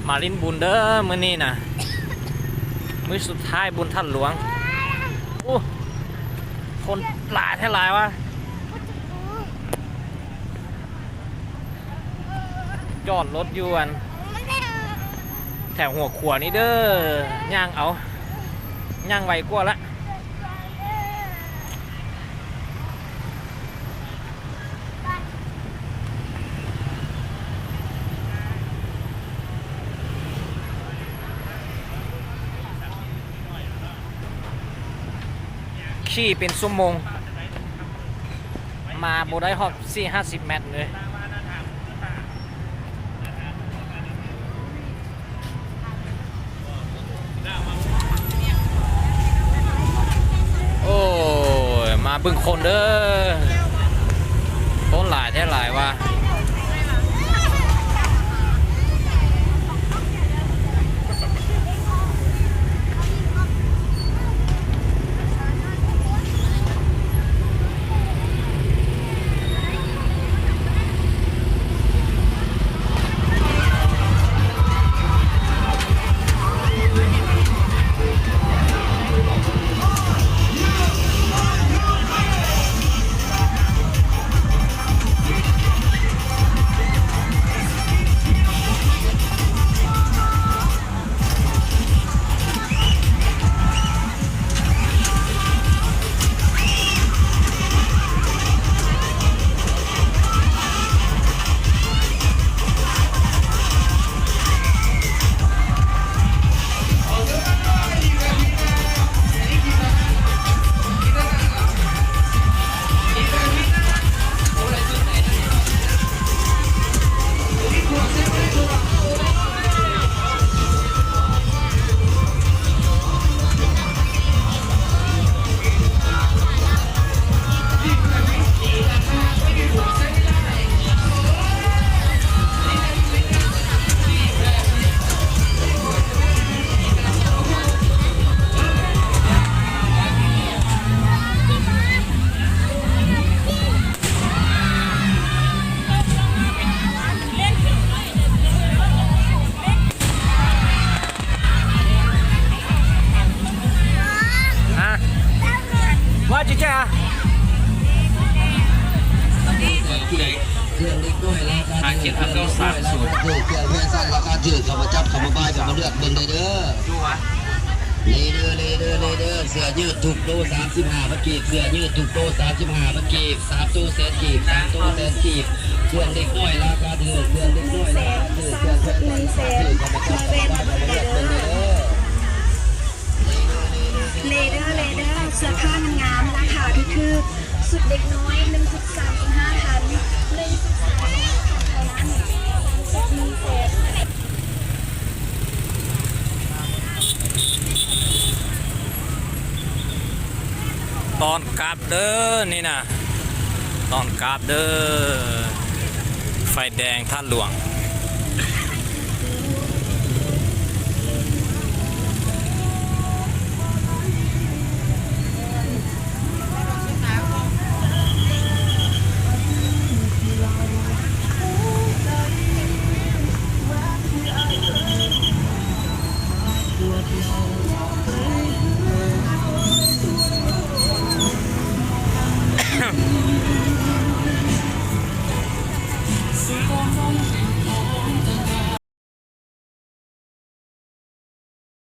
ມາຫຼິ້ນບຸນເດີມື້ນີ້ນະ ມື້ສຸດທ້າຍບຸນທາດຫຼວງ. ໂອ້ ຄົນຫຼາຍແທ້ຫຼາຍວະ. ຈອດລົດຢູ່ອັນແຖວຫົວຂົວນີ້ເດີ ຍ່າງເອົາ ຍ່າງໄວກວ່າລະ. ຂີ່ເປັນຊົ່ວໂມງ ມາບໍ່ໄດ້ຮອດສີ່ຫ້າສິບແມັດເລີຍ. ໂອ້ຍ ມາເບິ່ງຄົນເດີ ຄົນຫຼາຍແທ້ຫຼາຍວ່າ. ເຄື່ອງເດັກນ້ອຍລາຄາຖືກ ເຄື່ອງເດັກນ້ອຍລາຄາຖືກ ເຄື່ອງແຟຊັ່ນລາຄາຖືກ ເຂົ້າມາຈັບ ເຂົ້າມາບາຍ ເຂົ້າມາເລືອກເບິ່ງໄດ້ເດີ. ເລເດີ ເລເດີ ເລເດີ ເສື້ອຍືດທຸກໂຕສາມສິບຫ້າພັນກີບ ເສື້ອຍືດທຸກໂຕສາມສິບຫ້າພັນກີບ ສາມໂຕແສນກີບ ສາມໂຕແສນກີບ ເຄື່ອງເດັກນ້ອຍລາຄາຖືກ ເຄື່ອງເດັກນ້ອຍລາຄາຖືກ ເຄື່ອງແຟຊັ່ນລາຄາຖືກ ເຂົ້າມາຈັບ ເຂົ້າມາບາຍ ເຂົ້າມາເລືອກເບິ່ງໄດ້ເດີ. ເລເດີ ເລເດີ ເສື້ອຜ້າງາມໆ ລາຄາຖືກໆ ຊຸດເດັກນ້ອຍ ໜຶ່ງຊຸດ ສາມສິບຫ້າພັນ ໜຶ່ງຊຸດ ສາມສິບຫ້າພັນເທົ່ານັ້ນ ສາມຊຸດ ໜຶ່ງແສນ. ຕອນກັບເດີນີ້ນະ ຕອນກັບເດີ ໄຟແດງທາດຫຼວງ. ສະ